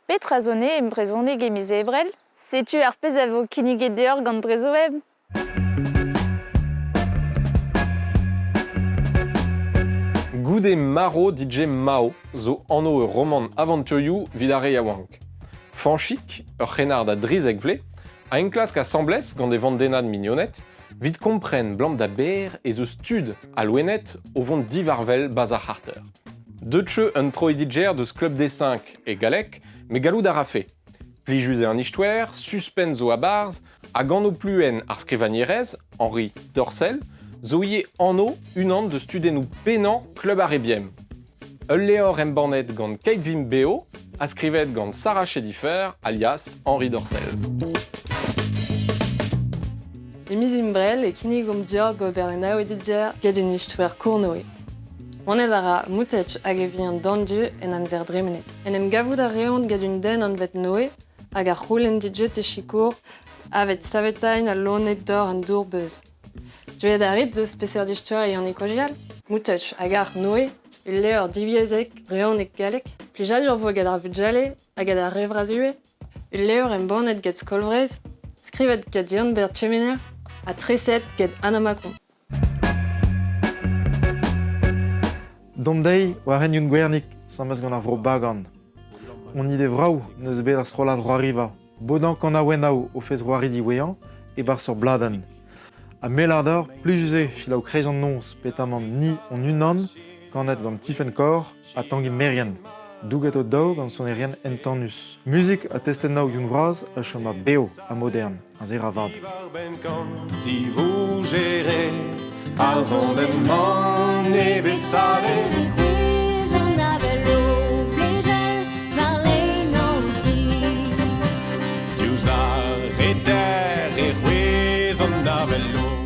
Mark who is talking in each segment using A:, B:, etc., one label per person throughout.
A: Petra zo ne en brezhoneg e miz Ebrel? Setu ar pezh a vo kinniget deoc'h gant Brezhoweb.
B: Goude marv DJ Mao zo anv ur romant avanturioù evit ar re yaouank. Fañchig, ur c'hrennard a drizek vloaz, a enklask asambles gant e vandennad mignoned evit kompren 'blam da ber ez eus tud ha loened o vont divarvel 'barzh ar c'harter. Deut un troidigger deus Club des Cinq e galleg, met gallout a rafe. Plijus eo an istoer, suspens zo a-barzh, hag anv-pluenn ar skrivagnerez, Henri Dorcel, zo ivez anv unan deus tudennoù pennañ Klub ar Rebiem. Ul levr embannet gant Keit Vimp Beo ha skrivet gant Sarah Chedifer, alias Henri Dorcel.
C: E miz Imbrel e kinnigomp deoc'h gober un aodidjer get un istoer kournoe. Monet a ra Moutech hag e vihan Dandu en amzer dremenet. En em gavout a reont get un den anvet Noe hag a c'houlenn dit e sikour avet savetain al loened doc'h an dour-beuz. Deuet a rit deus peseurt istor eo an ekojial? Moutech hag ar Noe, ul levr divyezhek brezhoneg-galleg. Plijadur vo get ar vugale ha get ar re vras ivez. Ul levr embannet get Skol Vreizh, skrivet get Yann-Ber Tchemener ha treset get Anna Macron.
D: Dont dezhi war hent Gwernig, sames gant ar vro Bagan. On ide vrav n'eus bet ar strollad Roariva. Bodañ kanaouennoù o fezh c'hoari diwezhañ e-barzh ur bladenn. Ha me lâr deoc'h, plijus eo selaou kreiz an noz petamant ni hon-unan, kanet gant Tifenn Korr ha Tangi Merien, douget o-daou gant sonerien entanus. Muzik ha testennoù Youn Vras a chom bev ha modern, a se ra vat.
E: Ar sonenn-mañ nevez savet. Diouzh ar reter e c'hwezh an avel-lour.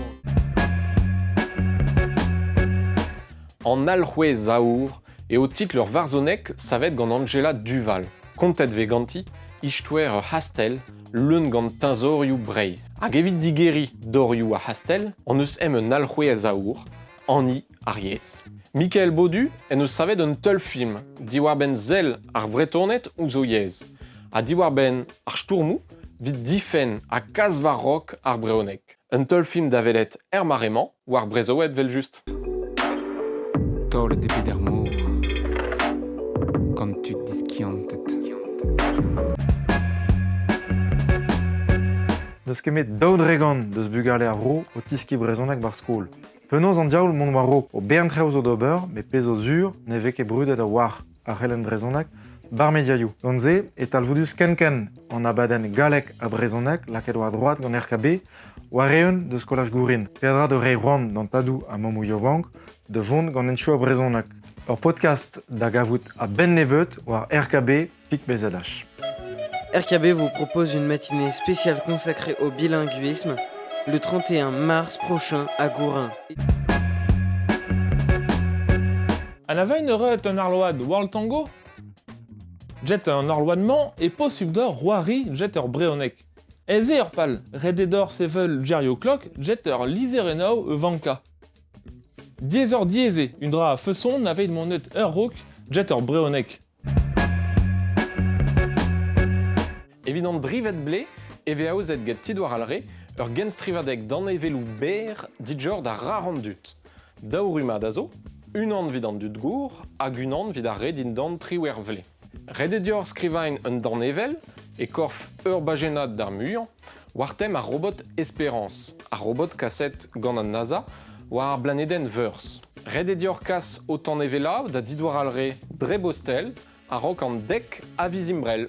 B: An alc'hwez aour eo titl ur varzhoneg savet gant Anjela Duval. Kontet vez ganti istoer ur c'hastell leun gant teñzorioù Breizh. Hag evit digeriñ dorioù ar c'hastell hon eus em un alc'hwez aour, Annie ar yezh. Mikael Baudu en deus savet un teulfilm diwar-benn sell ar Vretoned ouzh o yezh ha diwar-benn ar stourmoù evit difenn ha kas war-raok ar brezhoneg. Un teulfilm da welet er mare-mañ war Brezhoweb evel-just.
F: Taolet eo bet er mor gant tud diskiantet.
D: N'eus ket met 2% deus bugale ar vro o tiskiñ brezhoneg 'bar skol. Penaos an diaoul mont war-raok? O bern traoù zo d'ober, met pezh zo sur, ne vez ket brudet a-walc'h ar c'helenn brezhoneg 'bar mediaioù. Gant se e talvoudus ken-ken an abadenn galleg ha brezhoneg lakaet war droad gant RKB war-eeun deus skolaj Gourin. Peadra da reiñ c'hoant d'an tadoù ha mammoù yaouank da vont gant henchoù ar brezhoneg. Ur podcast da gavout a-benn nebeut war RKB Pic BZH.
G: RKB vous propose une matinée spéciale consacrée au bilinguisme le 31 mars prochain à Gourin.
H: Anavain eur un arload World Tango? Jet un arload-mañ e posubl d'or c'hoari jet ur brezhoneg. Ez eo ur pal, ret eo deoc'h sevel gerioù klok jet ur lizherennoù e vanka. Diaesoc'h-diaes eo un dra a-feson aveit monet ur raok jet ur brezhoneg.
B: Evit an drivet blez e vez aozet get Ti Douar Alre ur genstrivadeg danevelloù berr digor da rar an dud. Daou rummad a zo, unan evit an dud gour hag unan evit ar re dindan triwec'h vloaz. Ret eo deoc'h skrivañ un danevell e korf ur bajennad d'ar muiañ war tem ar robot Espérance, ar robot kaset gant an NASA war ar blanedenn Veurzh. Ret eo deoc'h kas ho tanevellañ da Didouar Alre dre bostel a-raok an dek a viz Imbrel.